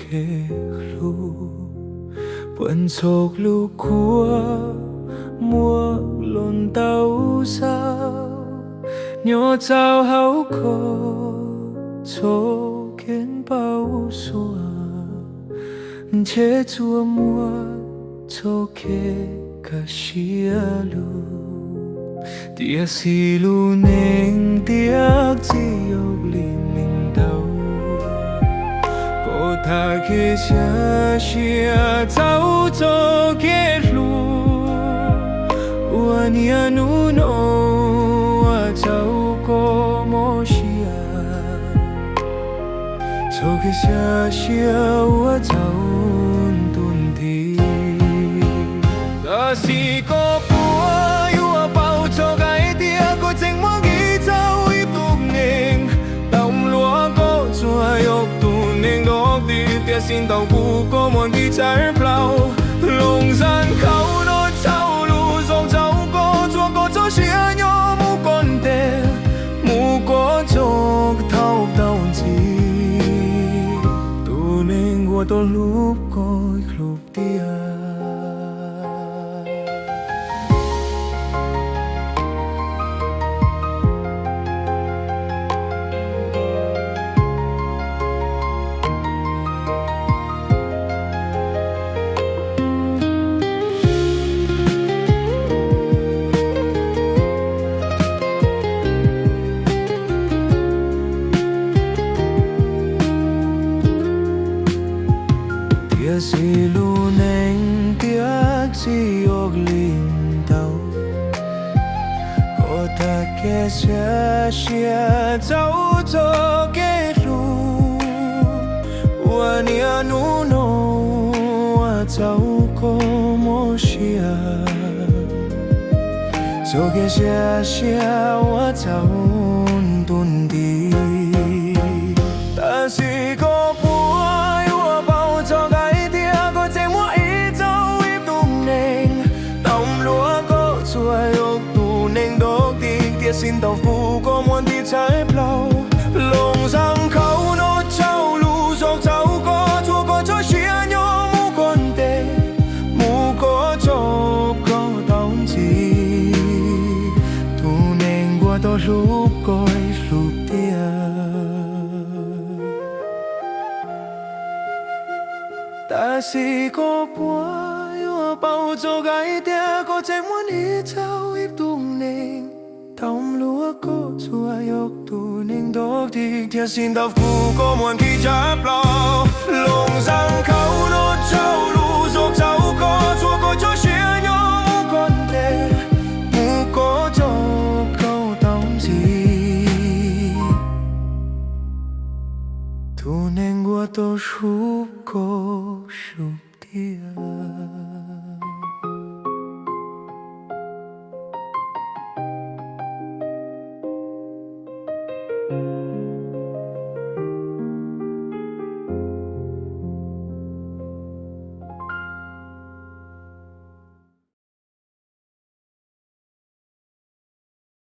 kev hlub, puas ntxhov lub kua muag los ntau zaus, nyob txaus hauv koj txoj kev npau suav, ntshe tsuas muaj txoj kev kaj siab lug. Tiam sis lub neej tiaj txiv yuav li neeg ntau, koj tag kev xyam sia txaus txoj kev hlub, ua niam hnub no ua txaus koj mob siab, txoj kev xyam sia ua txaus ntu nti. Tab sis koj puas yuav paub txog hais tias koj tseem muaj nqi txaus ib tug neeg, tau luag koj txhua yog tus neeg dog dig, tiam sis ntau kuv koj muaj nqi tshaj plaws. Loos zaj nkauj no txaus lus zoo txaus koj, txhua koj txoj sia nyob mus koj ntes, mus koj txoj thauj tau ntxiv, tus neeg uas tau hlub koj hlub tiag. Tiam sis lub neej tiaj txiv yuav li ntau, koj tag kev xyam sia txaus txoj kev hlub, ua niam hnub no ua txaus koj mob siab, txoj kev xyam sia ua txaus ntu nti. Tab sis koj puas yuav paub txog hais tias koj tseem muaj ib txaus ib tug neeg, tau luag koj txhua yog tus neeg dog dig, tiam sis ntau kuv koj muaj nqi tshaj plaws. Loos zaj nkauj no txaus lus zoo txaus koj, txhua koj txoj sia nyob mus koj ntes, mus koj txoj koj tau ntxiv, tus neeg uas tau hlub koj hlub tiag. Tab sis koj puas yuav paub txog hais tias koj tseem muaj nqi txaus ib tug neeg, tau luag koj txhua yog tus neeg dog dig, tiam sis ntau kuv koj muaj nqi tshaj plaws. Loos zaj nkauj no txaus lus zoo txaus koj, txhua koj txoj sia nyob mus koj ntes, mus koj txoj koj tau ntxiv, tus neeg uas tau hlub koj hlub tiag.